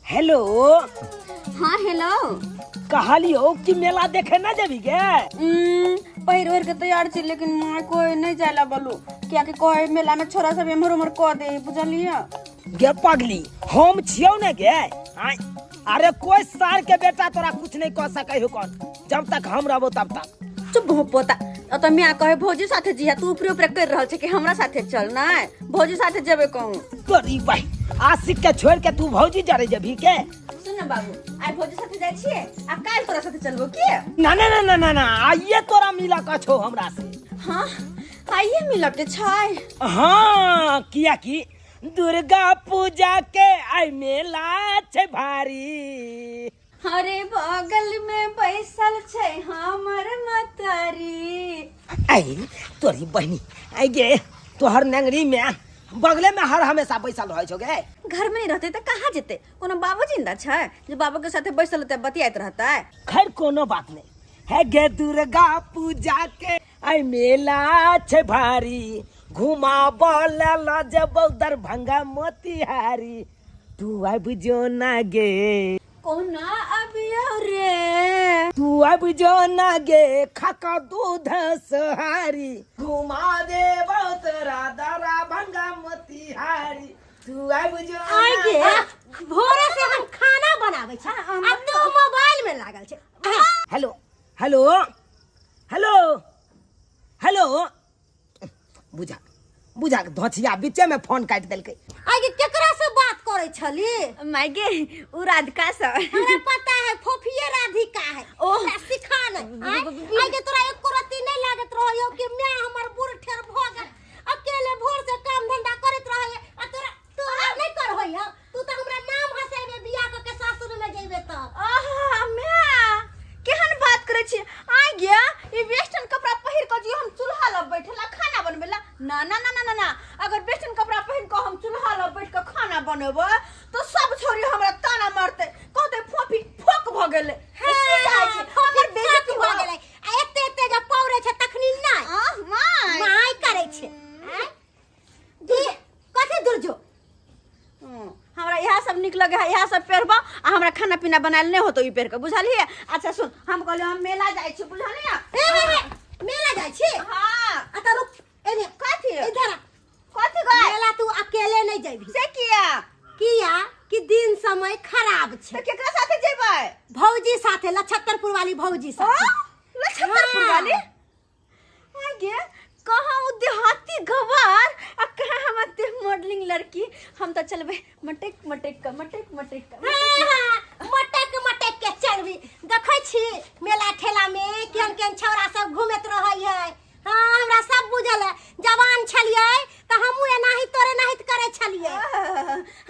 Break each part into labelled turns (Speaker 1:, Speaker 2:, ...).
Speaker 1: Hello.
Speaker 2: हाँ hello.
Speaker 1: कहलियो कि मेला देखे ना जेबी गे?
Speaker 2: पहिर ओढ़ के तैयार छी, लेकिन माँ कोई नहीं जायला बोलू, किया कि कहे मेला में छोरा सब एम्हर उम्हर कह दे, बुझलिए?
Speaker 1: गे पगली, हम छियौ ने गे। आय, अरे कोई सार के बेटा तोरा कुछ नहीं कह सकै हो कौन, जब तक हम रहबो तब तक।
Speaker 2: चुप हो पोता। तो मियाँ कहे भौजी साथे जिया, तू ऊपरे ऊपरे कर रहल छे कि हमरा साथे चल ना, भौजी साथे जेबे कहूँ।
Speaker 1: तोरी भाई आशिक के छोड़ के तू भौजी जरे जेबी के?
Speaker 2: सुन ना बाबू, आइ भौजी साथे जाय छिए आ काल तोरा साथे चलबो की?
Speaker 1: ना ना ना ना ना ना, आइए तोरा मिला का छो हमरा से।
Speaker 2: हाँ आइए मिला के छै।
Speaker 1: हाँ किया कि दुर्गा पूजा के आई मेला छे भारी।
Speaker 2: अरे बगल में बैसल छै हमर मतारी।
Speaker 1: आई तोरी बहनी आई गे, तोहर नंगरी में बगले में हर हमेशा बैसल रहै छौ गे।
Speaker 2: घर में नहीं रहते त कहाँ जेते? कोनो बाबू जिंदा छै जे बाबू के साथे बैसल रहते बतियाइत रहते?
Speaker 1: खैर कोनो बात नहीं है गे, दुर्गा पूजा के आई मेला छे भारी, घुमाब ल जबौ दरभंगा मोतिहारी, तू आबि जो ना गे।
Speaker 2: कोना अबियो रे?
Speaker 1: तू आबि जो ना गे, खाका दूध सोहारी, घुमा दे तोरा दरभंगा मोतिहारी, तू आबि जो ना।
Speaker 3: आइ गे, भोरे से हम खाना बनाबै छी आ तू मोबाइल में लागल छै।
Speaker 1: हेलो हेलो हेलो हेलो, बुझा बुझा के धोछिया बीचे में फोन काटि देलकै।
Speaker 3: आइ गे, केकरा से बात करै छली?
Speaker 2: माय गे, उ राधिका से।
Speaker 3: हमरा पता है, फोफिए राधिका है।
Speaker 2: ओ।
Speaker 3: ओकरा सिखा नहीं। आइ आइ गे, तोरा एको रत्ती नहीं लागत रहै कि my हमर बूढ़ ठेर भ गेल, अकेले भोर से काम धंधा करैत रहै आ तोरा तोरा नहीं कर होय? तू तऽ हमरा नाम हंसेबे बियाह कऽ के सासुर में जेबे तऽ।
Speaker 2: आहा my, केहन बात करै छी? आइ गे, ई वेस्टर्न कपड़ा पहिर कऽ जे हम चूल्हा लग बैठला खाना बनबेला, ना ना ना ना ना ना, अगर वेस्टर्न कपड़ा पहिर कऽ हम चूल्हा लग बैठ कऽ खाना बनेबै तो सब छोरी हमरा ताना मारतै, कहतै फोफी फोक भऽ गेलै।
Speaker 3: हाँ,
Speaker 2: की चाहै छी? हमर बेइज्जती
Speaker 3: भऽ
Speaker 2: भऽ
Speaker 3: गेलै आ एते एते जब पौरे छै तखनी नहि।
Speaker 2: आह my.
Speaker 3: My करै छै। आँय? की कथी दुर्जो?
Speaker 2: हमरा इएह सब नीक लगे है, इएह सब पहिरबो आ हमरा खाना पीना बनायल नहि होतो ई पहिर कऽ, बुझलियै? अच्छा सुन, हम कहलियै हम मेला जाइ छी, बुझलियै?
Speaker 3: हे हे हे, मेला जाइ छी?
Speaker 2: हाँ।
Speaker 3: आ त रुक, एने।
Speaker 2: कथी?
Speaker 3: इधर आ।
Speaker 2: कथी गए?
Speaker 3: मेला तू अकेले नहीं जेबही।
Speaker 2: से किया?
Speaker 3: किया कि दिन समय खराब छै।
Speaker 2: तऽ केकरा साथे जेबै?
Speaker 3: भौजी साथे, लछत्तरपुर वाली भौजी साथे।
Speaker 2: लछत्तरपुर
Speaker 3: हाँ।
Speaker 2: वाली? आगे कहाँ उ देहाती गवार आ कहाँ हम एते मॉडलिंग लड़की, हम तो चलबे मटक मटक क मटक मटक क।
Speaker 3: हाँ, हाँ, मटक मटक के चलबी। देखै छी मेला ठेला में केहन केहन छौड़ा सब घूमैत रहै है। हाँ, हमरा सब बुझल है। जवान छलियै तऽ हमहूँ एनाही तोरे नाहित करै छलियै।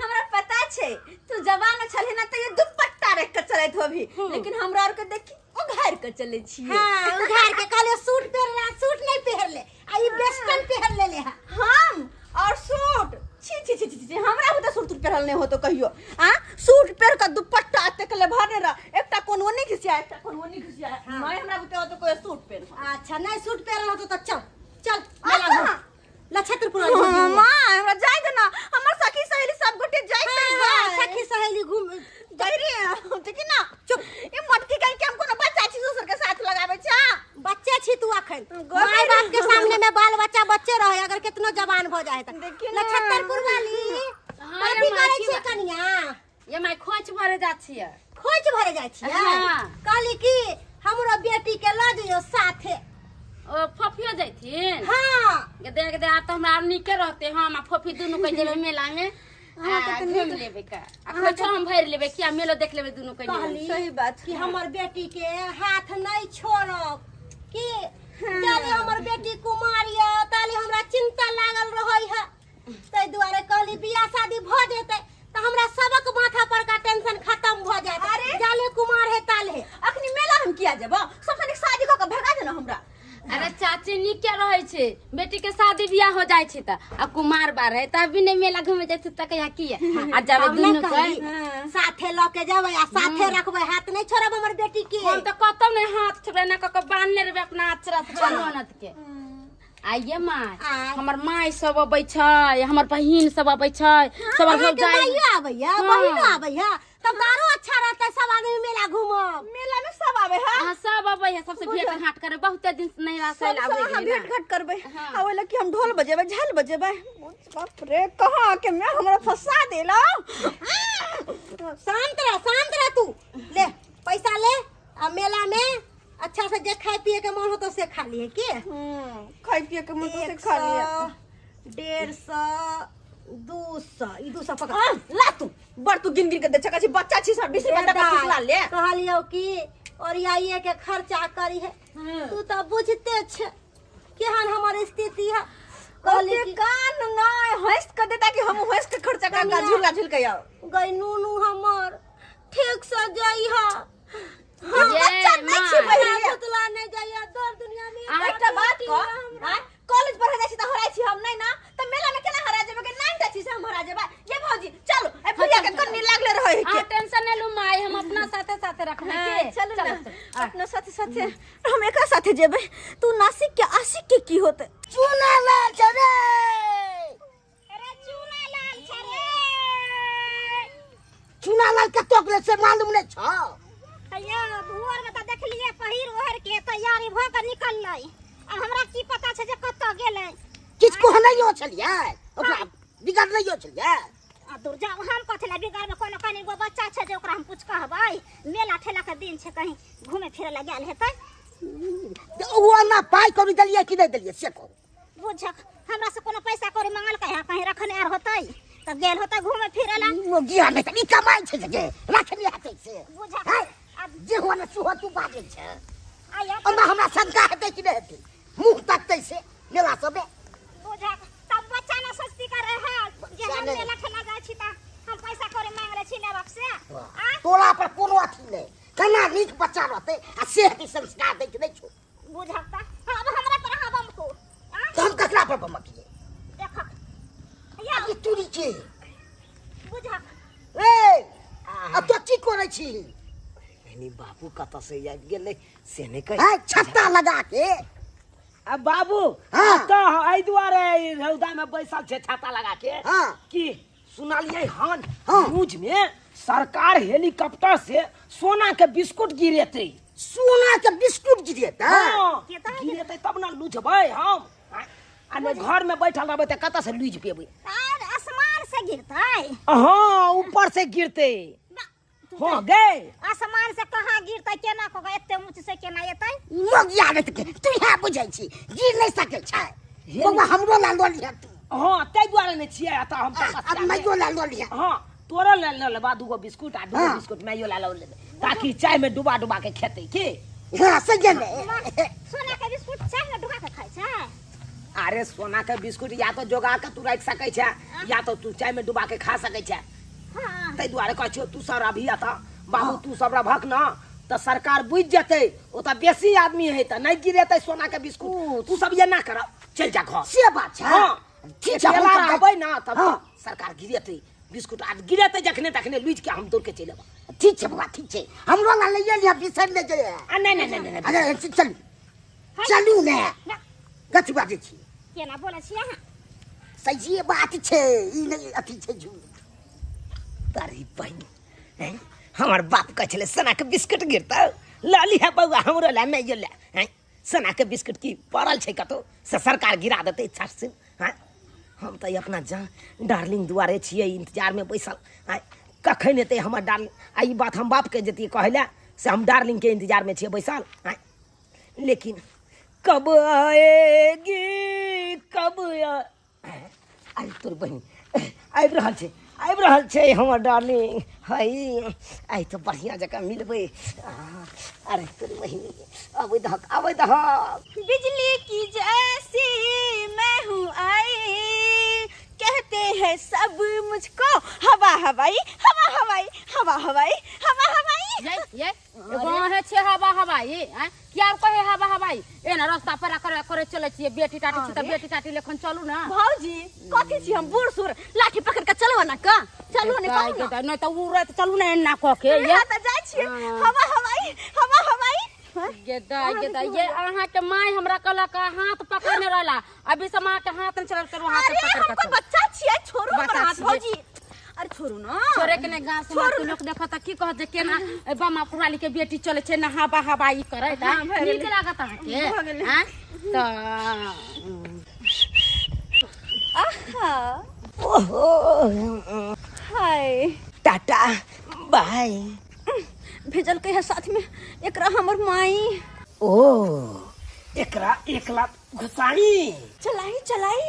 Speaker 2: हमरा पता छै, तू जवान छलही ना तऽ ये दुपट्टा रख के चलैत होबी, लेकिन हमरा आर के देखी उघार के चले छियै।
Speaker 3: हाँ, उघार के। कहलियै सूट पहिरला, सूट नहीं पहिरले आ ई वेस्टर्न पहिर लेले है।
Speaker 2: हम और सूट? छी छी छी छी छी, हमरा बुते सूट तूट पहिरल नहीं होतो कहियो। आ सूट पहिर के दुपट्टा एते के ले भरने रह, एकटा कोन ओनी घिसिया, एकटा कोन ओनी घिसिया।
Speaker 3: हाँ।
Speaker 2: मैं हमरा बुते होतो कोई सूट पहिर।
Speaker 3: अच्छा, नहीं सूट पहिरल होतो तऽ चल चल
Speaker 2: आ
Speaker 3: मेला घूम।
Speaker 2: कहाँ?
Speaker 3: लछत्रपुर।
Speaker 2: हाँ, माँ हमरा जाय दे ना, हमर सखी सहेली सब गोटे जाय।
Speaker 3: हाँ, सखी सहेली घूम
Speaker 2: जाय रे, देखी ना। चुप, ई मटकी कहीं के हम कोनो बच्चा छी दोसर के साथ लगाबै छै?
Speaker 3: बच्चे छी तू अखन।
Speaker 2: गोर
Speaker 3: माय बाप के सामने में बाल बच्चा बच्चे रहे, अगर कितनो जवान हो जाए त।
Speaker 2: देखी ना।
Speaker 3: लछत्तरपुर वाली।
Speaker 4: हाँ,
Speaker 3: कथी
Speaker 4: ये माय
Speaker 3: करै
Speaker 4: की
Speaker 3: छी कनिया?
Speaker 4: ये my खोंच भरे जा छियै।
Speaker 3: खोज भरे जाइ छियै?
Speaker 4: हाँ।
Speaker 3: कहली कि हमरो बेटी के लऽ जइयो साथे।
Speaker 4: ओ फफियो जैथिन?
Speaker 3: हाँ।
Speaker 4: गे देख दे, आब तऽ हमरा आर नीके रहते, हम आ फफी दुनू के जेबै मेला में
Speaker 2: अहाँके
Speaker 4: आ
Speaker 2: तऽ
Speaker 4: घूमि लेबै का आ खोंचो हम भरि लेबै, किया मेलो देख लेबै दुनू के।
Speaker 3: कहली
Speaker 2: सही बात
Speaker 3: कि हमर बेटी के हाथ नहीं छोड़ब, कि जाले हमर बेटी कुमार ये ताले हमरा चिंता लागल रहै है, ताहि दुआरे कहली बियाह शादी भऽ जेतै तऽ हमरा सबक माथा पर का टेंशन खत्म भऽ जायत।
Speaker 2: अरे!
Speaker 3: जाले कुमार है ताले।
Speaker 2: अखनी मेला हम किया जेबो? सबसे नीक शादी कऽ के भगा देना हमरा।
Speaker 4: अरे चाची, नीके रहै छै बेटी के शादी बियाह हो जाइ छै तऽ, आ कुमार बार है तब भी नहि मेला घूमे जाइ छै तऽ कहिया किया आ जाबे
Speaker 3: हम नहि
Speaker 4: दुनू के
Speaker 3: कहली, साथे लऽ के जेबै आ साथे रखबै, हाथ नहि छोड़ब हमर बेटी के।
Speaker 4: हम तऽ कतौ नहि हाथ छोड़बै ना, कऽ बान्हने रहबै अपना अचरा से ननद के। आइये माय।
Speaker 3: आय।
Speaker 4: हमर माय सब अबै छै, हमर बहिन सब अबै छै, सब
Speaker 3: अहाँके
Speaker 4: जाइ।
Speaker 3: माइयो आबैया?
Speaker 4: हाँ।
Speaker 3: बहिनो आबैया? तब तो आरो अच्छा रहतै, सब आदमी मेला घूमब।
Speaker 2: मेला में सब आवे है।
Speaker 4: हाँ, सब अबै है, सबसे भेंट घाट करे, बहुते दिन से नहीं
Speaker 2: सब
Speaker 4: आसल आबै
Speaker 2: से अहाँ
Speaker 4: गेलै
Speaker 2: भेंट
Speaker 4: ना।
Speaker 2: घाट करबै।
Speaker 4: हाँ।
Speaker 2: आ ओहि लए कि हम ढोल बजेबै, झाल बजेबै। बाप रे, कहाँ आके मैं हमरा फंसा देला।
Speaker 3: शांत रह, शांत रह तू। ले पैसा ले आ मेला में अच्छा से जे खाए पिए के मन होतो से खा लिए के।
Speaker 2: खाए पिए के मन तो से
Speaker 3: एक
Speaker 2: खा लिया।
Speaker 3: सौ, 150, 200, ई 200 पकड़।
Speaker 2: आ, ला तू बड़ तू गिन गिन के दे छका छी, बच्चा छी सब 20 रुपया तक फुसला ले।
Speaker 3: कहलियो कि ओरियाइए के खर्चा करी है, तू तो बुझते छे केहन हमर स्थिति है। कहली
Speaker 2: कहली
Speaker 3: कि
Speaker 2: कान नहीं हंस के देता कि हम हंस के खर्चा कर
Speaker 3: कनिया।
Speaker 2: झूला झूल के आओ।
Speaker 3: गई नूनू हमर ठीक से जाई हा।
Speaker 2: हम
Speaker 4: ये
Speaker 2: बच्चा नहीं छी
Speaker 4: माँ।
Speaker 2: बहिनी।
Speaker 3: पुतला नहीं जाइया दर दुनिया में।
Speaker 4: अहाँ
Speaker 2: एकटा बात कह, आँय, कॉलेज पढ़े जाइ छी तऽ हराइ छी हम नहीं ना, तऽ मेला में केना हरा जेबै? के नाइन छी से हम हरा जेबै? ये भौजी चलो, ए भैया के कन्नी लागले रहै
Speaker 4: अहाँ
Speaker 2: के।
Speaker 4: टेंशन नहीं लू माई, हम अपना साथे साथे रखबै
Speaker 2: हाँ,
Speaker 4: के।
Speaker 2: चलू ना।
Speaker 4: चलू।
Speaker 2: अपना साथे साथे हम एकरा साथे जेबै। तू नासिक के आशिक के की होते?
Speaker 1: चूना लाल छै रे।
Speaker 3: अरे चूना लाल छै रे।
Speaker 1: चूना लाल कतौ गेलै से मालूम नहि छौ?
Speaker 3: तैयो भोर में तऽ देखलियै पहिर ओढ़ के तैयारी भऽ के निकललै, आ हमरा की पता छै जे कतऽ गेलै।
Speaker 1: किछु कहनैयो छलियै ओकरा? बिगड़लैयो छलियै?
Speaker 3: आ दूर जाउ, हम कथी लए बिगड़बै? कोनो कनि गो बच्चा छै जे ओकरा हम कुछ कहबै? मेला ठेला के दिन छै, कहीं घूमे फिरे लए गेल हेतै।
Speaker 1: तऽ ओ ओना पाइ कौड़ी देलियै कि नहि देलियै से कहू।
Speaker 3: बुझक, हमरा से कोनो पैसा कौड़ी मंगलकै हँ? कहीं रखने आर होतै तऽ गेल होतै घूमे फिरे लए।
Speaker 1: ओ गिया नहि तऽ ई कमाइ छै जे रखने हेतै से।
Speaker 3: बुझक।
Speaker 1: हैं?
Speaker 3: आब
Speaker 1: जे हुआ ने सुहो तू बाजै छै।
Speaker 3: आइयो
Speaker 1: ओना हमरा शंका हेतै कि नहि हेतै? मुँह तकतै से मेला सबमे।
Speaker 3: बुझक, तब बच्चा ना सस्ती करे है जे
Speaker 1: बच्चा
Speaker 3: हम
Speaker 1: नहि।
Speaker 3: मेला ठेला जाइ छी तऽ हम पैसा कौड़ी मांग लै छी माय बाप से। आ
Speaker 1: तोरा पर कोनो अथी नहि, केना नीक बच्चा रहतै आ से हेतै संस्कार दै के नहि छौ।
Speaker 3: बुझक तऽ अब हमरा पर अहाँ बमकू। आ
Speaker 1: तऽ हम ककरा पर बमकियै?
Speaker 3: देखक या।
Speaker 1: ई तुरी के।
Speaker 3: बुझक।
Speaker 1: ए आ तो की करै छी?
Speaker 5: यानी बाबू कतऽ से आबि गेलै से नहि कहि।
Speaker 1: हैं, छत्ता लगा के।
Speaker 5: आ बाबू।
Speaker 1: हाँ।
Speaker 5: तऽ एहि दुआरे ई रौदा में बैसल छै छाता लगा के।
Speaker 1: हाँ।
Speaker 5: कि सुनलियै हन?
Speaker 1: हाँ।
Speaker 5: न्यूज में सरकार हेलीकॉप्टर से सोना के बिस्कुट गिरेतै।
Speaker 1: सोना के बिस्कुट गिरेतै?
Speaker 5: हाँ,
Speaker 3: गिरेतै।
Speaker 5: गिरेतै तब ने लुझबै हम। आ नहि घर में बैठल रहबै तऽ कतऽ से लुझि पेबै?
Speaker 3: आर आसमान से गिरतै?
Speaker 5: हाँ, ऊपर से गिरतै।
Speaker 3: तू
Speaker 5: हाँ गे।
Speaker 3: आसमान से कहाँ गिरतै? केना कऽ के एते ऊँच से केना एतै?
Speaker 1: मोगिया रे के तू इएह बुझै छी, गिर नहि सकै छै। बौआ, हमरो ला लऽ लिहऽ तू।
Speaker 5: हाँ, ताहि दुआरे नहि छियै एतऽ हम
Speaker 1: आ
Speaker 5: तपस्या में।
Speaker 1: माइयो ला लऽ लिहऽ।
Speaker 5: हाँ, तोरो ले लऽ लेबा दूगो बिस्कुट आ दूगो
Speaker 1: हाँ।
Speaker 5: बिस्कुट माइयो ला लऽ लेबै, ताकि चाय में डुबा डुबा के खेतै की।
Speaker 1: हाँ, सही ने।
Speaker 3: सोना के बिस्कुट चाय में डुबा के खाइ छै?
Speaker 5: अरे सोना के बिस्कुट या तो जोगा के तू राखि सकै छै या तो तू चाय में डुबा के खा सकै छै।
Speaker 3: हाँ।
Speaker 5: ताहि दुआरे कहै छियौ, तू सब अभी एतऽ बाबू, तू सब रहभक न तऽ सरकार बुझि जेतै, ओतऽ बेसी आदमी है तऽ नहि गिरेतै सोना के बिस्कुट। तू सब एना कर, चलि जा घर।
Speaker 1: से बात छै।
Speaker 5: हाँ।
Speaker 1: ठीक छै, हम
Speaker 5: अकेला
Speaker 1: सब जाइ-
Speaker 5: रहबै ना तब
Speaker 1: हाँ।
Speaker 5: सरकार गिरेतै बिस्कुट, आ गिरेतै जखने तखने लुझि के हम दौड़ के चलि एबै।
Speaker 1: ठीक छै बौआ, ठीक छै, हमरो ला लैए लिहऽ, बिसरि नहि जइहे।
Speaker 5: आ नहि नहि नहि नहि।
Speaker 1: अरे चलू चलू ने, कथी बाजै छी?
Speaker 3: केना बोलै छी अहाँ?
Speaker 1: सहिए बात छै, ई नहि अथी छै झूठ।
Speaker 5: तारी बहिन हैं? हमर बाप कहै छलै सोना के बिस्कुट गिरतौ, लऽ लिहऽ बौआ, हमरो लए माइयो लए। हैं, सोना के बिस्कुट की पड़ल छै कतौ से सरकार गिरा देतै छठ से? हैं, हम तऽ अपना जान डार्लिंग दुआरे छियै इंतजारमे बैसल। आँय, कखन एतै हमर डार्लिंग? आ ई बात हम बापके जैतियै कहै लए से हम डार्लिंगके इंतजारमे छियै बैसल। आँय, लेकिन कब आएगी कब आइ तोर बहिन आबि रहल छै, आबि रहल छै हमर डार्लिंग। हइ आइ तऽ बढ़िआँ जकाँ मिलबै। अरे तोर बहिन, अबै दहक, अबै दहक।
Speaker 2: बिजली की जैसी मैं हूँ आई, कहते हैं सब मुझको हवा हवाई, हवा हवाई, हवा हवाई, हवा हवाई।
Speaker 4: ये ये एगो अहें छै हवा हवाई। आँय, किया कहे हवा हवाई? ए ना रास्ता पर करे करे चलै छियै, बेटी टाटी छी तऽ बेटी टाटी लेखन चलू ना।
Speaker 2: भौजी, कथी छी हम बूढ़ सूढ़, लाठी पकड़ के चलू ना का चलू ने कहू ना।
Speaker 4: नहि तऽ उ राति चलू ने एना कऽ के। ये
Speaker 2: तऽ जाइ छियै हवा हवाई, हवा हवाई।
Speaker 4: गे दाइ, गे दाइ, ये अहाँके माय हमरा कहलक हाथ पकड़ने रहला, अभी से माँ के हाथ नहि चलल करू, हाथ
Speaker 2: अरे
Speaker 4: पकड़
Speaker 2: हम
Speaker 4: के
Speaker 2: कोई
Speaker 4: चलू।
Speaker 2: बच्चा छियै? छोड़ू हमर
Speaker 4: बच्चा
Speaker 2: हाथ।
Speaker 4: छियै।
Speaker 2: भौजी, अरे छोड़ू ना।
Speaker 4: छोड़े के नहीं, गाँव समाज के लोग देखत त की कहत जे केना ए बमा पुराली के बेटी चले छै नहाबा हवाई करे त
Speaker 2: हाँ, भए गेलै।
Speaker 4: नीक लागत अहाँके।
Speaker 2: भऽ गेलै।
Speaker 4: आँय? तऽ
Speaker 2: आहा।
Speaker 1: ओहो।
Speaker 2: हाय।
Speaker 1: Tata bye.
Speaker 2: भेजलकै है साथ में एकरा हमर माई।
Speaker 1: ओ एकरा एक लात घुसाई।
Speaker 2: चलाई चलाई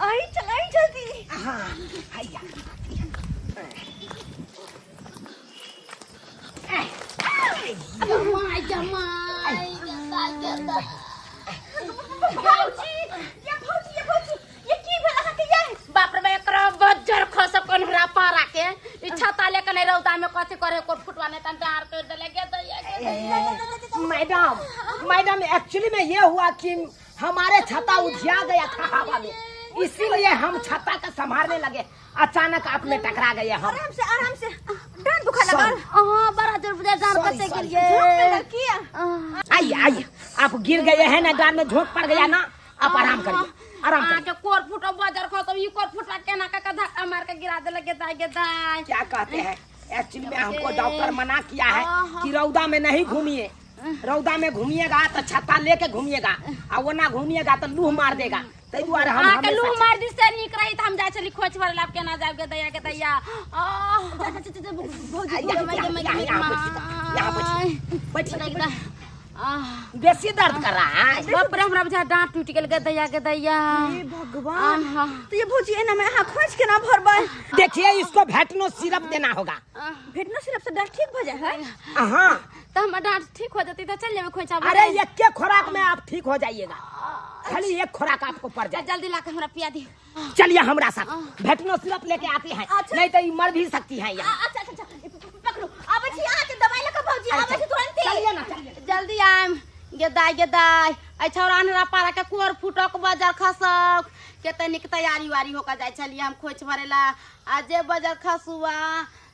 Speaker 2: आई चलाई जल्दी।
Speaker 1: हाँ हैया।
Speaker 4: जमाई जमाई गेदा गेदा।
Speaker 2: भौजी ये भौजी ये भौजी ये की भेल अहाँके ये?
Speaker 4: बाप रे बा, एकरा बज्जर खस कन्हरा पारा के ई छाता लेके नहीं रौदा में कथी करे को फुटवा नहीं तन डार तोड़ देले गे दैया गे दैया।
Speaker 1: मैडम मैडम एक्चुअली में ये हुआ कि हमारे छाता उधिया गया था हवा में, इसीलिए हम छाता का संभालने लगे, अचानक आप में टकरा गए हम।
Speaker 2: आराम से आराम से, डांट दुखा लगल।
Speaker 4: अहाँ बड़ा जोर बुझा जान
Speaker 1: Sorry,
Speaker 4: बचे
Speaker 1: sorry.
Speaker 4: गेलिए।
Speaker 2: झोंक पेलक की?
Speaker 1: आइए आइए, आप गिर गए हैं ना, डांट में झोंक पड़ गया ना, आप आराम करिए आराम
Speaker 4: अहाँ
Speaker 1: करिए।
Speaker 4: के कोर फुटो बजर खसो ई कोर फुटवा केना के के धक्का मार के गिरा देलक गे दाई गे दाई।
Speaker 1: क्या कहते हैं, एक्चुअली में हमको डॉक्टर मना किया है कि रौदा में नहीं घूमिए, रौदा में घूमिएगा तो छाता लेके घूमिएगा आ वो ना घूमिएगा तो लूह मार देगा, ताहि दुआरे हम
Speaker 4: अहाँ के लूह
Speaker 1: हमेशा
Speaker 4: मार दी से नीक रही त हम जाइ छली खोज भरे लाब केना जाब गे दैया गे दैया। आह
Speaker 2: भौजी
Speaker 1: यहाँ यहाँ यहाँ यहाँ बैठिए, यहाँ बैठिए, बैठिए।
Speaker 4: आह
Speaker 1: बेसी दर्द कर रहा है।
Speaker 4: बाप रे, हमरा बुझा डाँट टूटि गेल गे दैया गे दैया।
Speaker 2: हे भगवान।
Speaker 4: आहा।
Speaker 2: तो ये भौजी एना में अहाँ खोज केना भरबै?
Speaker 1: देखिए इसको भेटनो सिरप देना होगा।
Speaker 2: भेटनो सिरप से डाँट ठीक भऽ जाइ है?
Speaker 1: हाँ।
Speaker 4: तऽ हमर डाँट ठीक हो जतै तऽ चलि जेबै खोइछा भरे।
Speaker 1: अरे एक खुराक में आप ठीक हो जाइएगा, खाली एक खुराक आपको पड़ जाए।
Speaker 4: जल्दी ला के हमरा पिया दी।
Speaker 1: चलिए हमरा साथ भेटनो सिरप लेके आते हैं, नहीं तो ये मर भी सकती है यहाँ।
Speaker 2: अच्छा अच्छा अच्छा पकड़ू, आबै छी अहाँके दवाई लऽ कऽ भौजी, आबै छी तुरन्ते।
Speaker 1: चलिए ना चलिए।
Speaker 4: जल्दी आयम गे दाइ गे दाइ। एहि छौड़ा अन्हरा पारा के कोर फुटक बजर खसक कते नीक तैयारी उयारी होकर जाइ छलियै हम खोइछ भरे ला, आ जे बजर खसुआ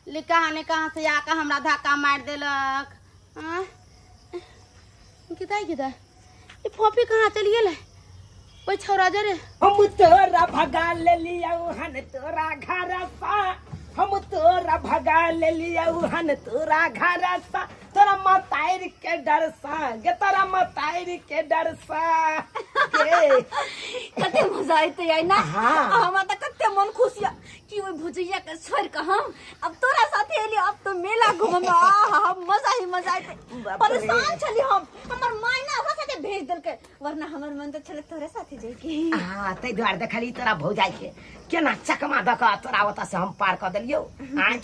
Speaker 4: ले कहाँ ने कहाँ से आके हमरा धक्का मारि देलक। आँय गे दाइ गे दाइ, ई फोफी कहाँ चलि गेलै? ओहि छौड़ा जरे
Speaker 1: हम तोरा भगा लेलियौ हन तोरा घर सा, हम तोरा भगा लेलियौ हन तोरा घर सा, तोरा मताइर के डर सा गे, तोरा मताइर के डर सा गे।
Speaker 2: कते मजा एतै आइ ना?
Speaker 1: हाँ।
Speaker 2: हमरा तऽ कते मन खुश यऽ कि ओहि भुजैया के छोड़ि कऽ हम अब तोरा साथे एलियो, अब तो मेला घूमम, आहा मजा ही मजा एतै।
Speaker 1: बाप रे।
Speaker 2: परेशान छली हम, हमर माय ना ओकरा साथे भेज देलकै, वरना हमर मन तऽ छलै तोरे साथे जाइके।
Speaker 1: हाँ ताहि दुआरे देखली तोरा भौजाई के केना चकमा दऽ कऽ तोरा ओतऽ से हम पार कऽ देलियौ। आँय?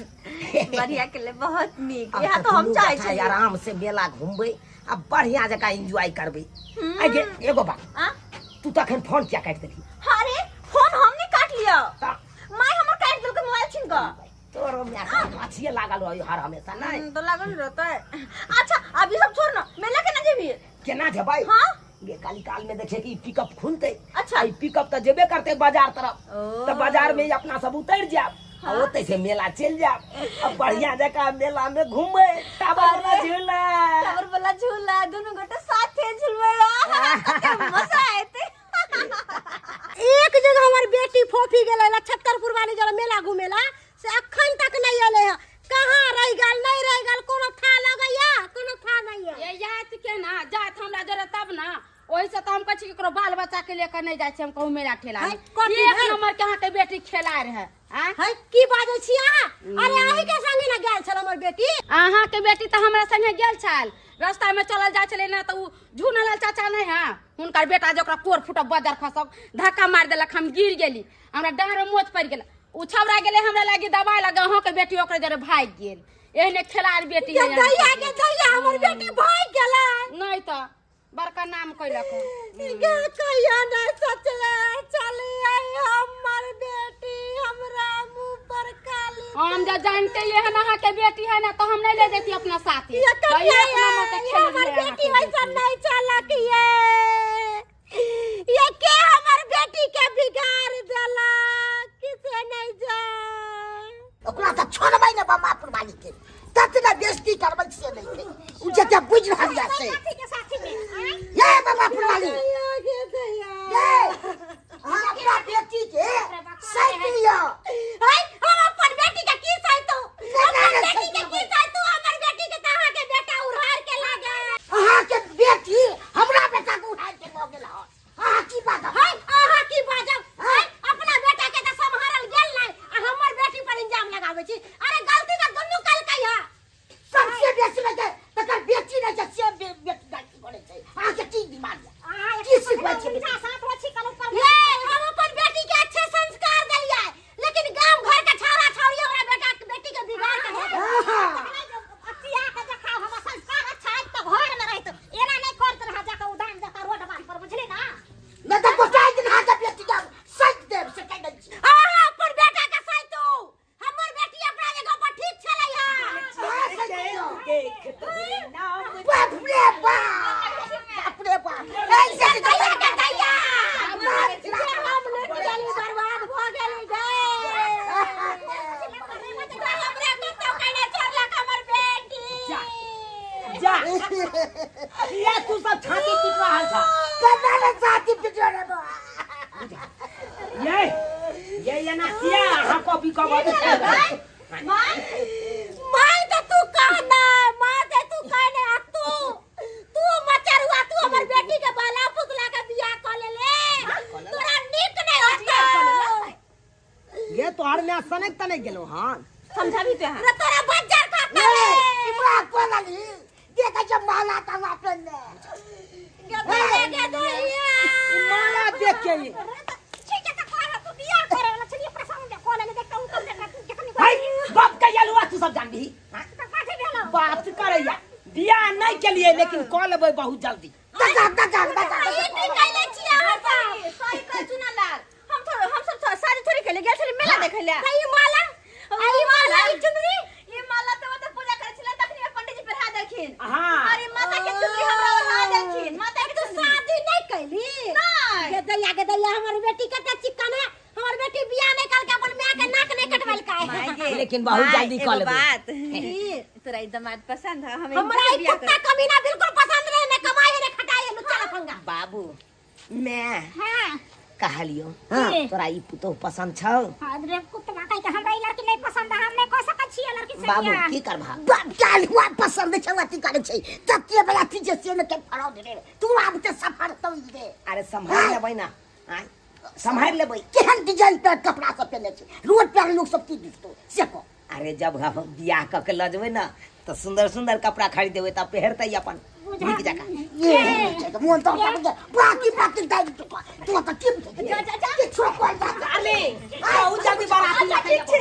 Speaker 2: बढ़िया केले, बहुत नीक।
Speaker 1: अब
Speaker 2: इएह
Speaker 1: तऽ
Speaker 2: तऽ हम
Speaker 1: दुनू
Speaker 2: चाहै
Speaker 1: गोटा
Speaker 2: छलियै।
Speaker 1: आराम से मेला घूमबै आ बढ़िया जकाँ एंजॉय करबै। आइ गे एगो बात,
Speaker 2: आ?
Speaker 1: तू तऽ अखन फोन किया काटि देलही?
Speaker 2: अरे फोन हम नहीं काट लियो,
Speaker 1: तऽ
Speaker 2: माय हमर काटि देलकै मोबाइल छीन कऽ।
Speaker 1: तोरो माय के अथिये लागल रहै हर हमेशा नहि?
Speaker 2: तो लागल रहतै। अच्छा अब ई सब छोड़ ना, मेला केना जेबही?
Speaker 1: केना जेबै?
Speaker 2: हाँ?
Speaker 1: गे काली काल में देखे कि पिकअप खुलते।
Speaker 2: अच्छा।
Speaker 1: ई पिकअप तऽ जेबे करते बाजार तरफ,
Speaker 2: ओ।
Speaker 1: तऽ बाजार में ही अपना सब उतर जाब आ ओतै से मेला चलि जाब आ बढ़िया जकाँ मेला में घूमबै, टावर वाला
Speaker 2: अरे।
Speaker 1: झूला,
Speaker 2: टावर वाला झूला दुनू गोटे साथे झूलबै, आहा कते मजा एतै।
Speaker 3: एक जगह हमर बेटी फोफी गेलै ला छत्तरपुर वाली जरा मेला घुमेला से अखन तक नहीं एलै है, कहाँ रह गेल नहीं रह गेल, कोनो था लगैया कोनो था नहीं है।
Speaker 4: ये जात के ना जात हमरा जरे तब ना, ओहि से तऽ हम कहै छी ककरो बाल बच्चा के लेकर नहीं जाइ छी हम कहूँ मेला ठेला
Speaker 3: है,
Speaker 4: में।
Speaker 3: कथी
Speaker 4: एक
Speaker 3: भेल?
Speaker 4: नंबर के अहाँ के बेटी खेला रहे। आँय?
Speaker 3: है की बाजै छी अहाँ? अरे अहीं के संगे ना गेल छल हमर बेटी।
Speaker 4: अहाँ के बेटी तऽ हमरा संगे गेल छल, रास्ता में चलल जाइ छलै ना तऽ उ झूनलाल चाचा नहीं है हुनकर बेटा जे ओकरा कोर फुटक बजर खसक धक्का मारि देलक, हम गिर गेली, हमरा डाँड़ में मोच पड़ि गेल, उ छौड़ा गेलै हमरा लागी दवाइ लगे, अहाँ के बेटी ओकरे जरे भागि गेल। एहने खेलाड़ बेटी है
Speaker 3: गे दैया गे दैया हमर बेटी भागि गेलै।
Speaker 4: नहीं तऽ बड़का नाम कैलक।
Speaker 3: गे कहिया नहीं सोचले चली आई हमर बेटी हमरा मुंह पर काली।
Speaker 4: हम जब जानते एहन अहाँ के बेटी है ना तो हम नहीं ले जैती अपना साथी।
Speaker 3: ये
Speaker 4: तो
Speaker 3: कन्या
Speaker 4: एक नंबर के
Speaker 3: ये
Speaker 4: खेल
Speaker 3: हमर
Speaker 4: रहे अहाँ
Speaker 3: बेटी
Speaker 4: के
Speaker 3: वैसा
Speaker 4: बेटी।
Speaker 3: नहीं चलक ये के हमर बेटी के बिगाड़ देलक किसे नहीं जान।
Speaker 5: ओकरा तऽ छोड़बै ने बमा पुरवाली के, ततना बेइज्जती करबै से नहीं के, उ जते बुझि रहल या से। ये बमा पुरवाली ये अहाँ अपना बेटी के सैत लिअ।
Speaker 3: है हम अपन बेटी के
Speaker 1: देख तोरे नाम।
Speaker 5: बाप रे बाप, बाप रे बाप, ऐसे दैया के दैया
Speaker 3: हम लुटि गेली, बर्बाद भऽ गेली गे। हमरा कतौ कने छोड़लक हमर बेटी।
Speaker 1: जा या तू सब छाती पीट रहल छ।
Speaker 5: कना ने छाती पीट रहल।
Speaker 1: ये ये एना किया अहाँ कॉपी कब
Speaker 3: माय तऽ तू कहना, माय तऽ तू कहने, आ तू तू मचरुआ, तू हमर बेटी के बाला फुसला के बियाह कऽ लेले, तोरा नीक नहि होतौ।
Speaker 1: ये तोहर में सनक तनक गेलो हन।
Speaker 2: समझाबी तो यहाँ
Speaker 3: रे तोरा बज्जर खाता
Speaker 5: ए इमरा कोलाली देखै छै माला ताला पेनने।
Speaker 3: गे गे दैया
Speaker 1: ई माला देख के ई
Speaker 3: ठीक है, तऽ कहला तू बियाह करे वाला छलियै, प्रसंग में कऽ लेले, देखता हुकम देखा तू जखन
Speaker 1: हाय बाप के यलुआ तू सब जानबी
Speaker 3: तऽ कथी भेलौ?
Speaker 1: बात करैया बियाह नहीं के लिए, लेकिन कऽ लेबै बहुत जल्दी।
Speaker 5: दगा दगा दगा
Speaker 3: ई की कैले छियै अहाँ सब?
Speaker 2: सही कह चुना लाल, हम थोड़े हम सब शादी थोड़ी खेले गेल छली मेला देखे ले।
Speaker 3: तऽ ई माला, आ ई माला, ई चुनरी?
Speaker 2: ई माला तऽ ओतऽ पूजा करै छलै तखनी पंडित जी पहिरा देलखिन।
Speaker 1: हाँ।
Speaker 2: अरे माता के चुनरी हमरा ओढ़ा देलखिन। माता के
Speaker 3: तू शादी नहीं कैली?
Speaker 2: नहीं।
Speaker 3: गे दैया, गे दैया, हमर बेटी कते चिकन है, हमर बेटी बियाह नहीं करके अपन माय के नाक नहीं कटवेलकै।
Speaker 1: लेकिन बहुत जल्दी कऽ लेबै।
Speaker 2: बात
Speaker 3: की?
Speaker 2: तोरा ई दामाद पसंद है? हम
Speaker 3: हमरा ई कुत्ता कमीना बिल्कुल पसंद नहीं, ने कमाई है ने खटाई है, लुच्चा लफंगा।
Speaker 5: बाबू मैं
Speaker 3: हां
Speaker 5: कहलियो
Speaker 3: की?
Speaker 5: तोरा ई पुतोह पसंद छौ?
Speaker 3: अरे कुत्ता कहि के हमरा ई लड़की नहीं पसंद है, हम नहीं कह सकत छियै लड़की से
Speaker 5: बाबू
Speaker 3: बियाह।
Speaker 5: की करबा बाप काल हुआ पसंद छौ अथी करै छै तते बला थी जे से ने के फड़ो दे तू आब ते सफर तो दे।
Speaker 1: अरे सम्हारि लेबै ना,
Speaker 5: आय सम्हारि लेबै। केहन डिजाइन पर कपड़ा सब पेने छै, रोड पर लोग सब की दिखतो से कह।
Speaker 1: अरे जब हम बियाह कऽ के लऽ जेबै ना तऽ सुंदर सुंदर कपड़ा खरीद देबै तऽ पहिरतै अपन नीक जकाँ।
Speaker 5: ये मोन तो बाकी बाकी दाइ तू तो की
Speaker 2: जा जा जा
Speaker 5: के छोड़ कोई बात।
Speaker 1: अरे बहुत जल्दी बाराती
Speaker 2: अच्छा ठीक छै।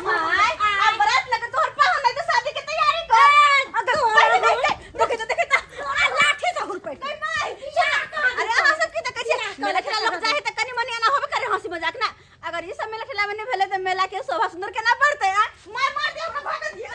Speaker 2: हाय आ बारात लगे तोहर पाहुन नहीं तो शादी के तैयारी कर। अगर पहिले नहीं ते देखे तो देखे तो
Speaker 3: तोरा लाठी से हुरपैत।
Speaker 2: नहीं माय अरे अहाँ सब की देखै छियै? मेला ठेला लोग जाए त कनी मनी एना होबे करे हंसी मजाक ना। अगर ई सब मेला ठेला में नहीं भेलै त मेला के शोभा सुंदर केना बढ़तै? आ मार मार दे हमरा, भागल दिया।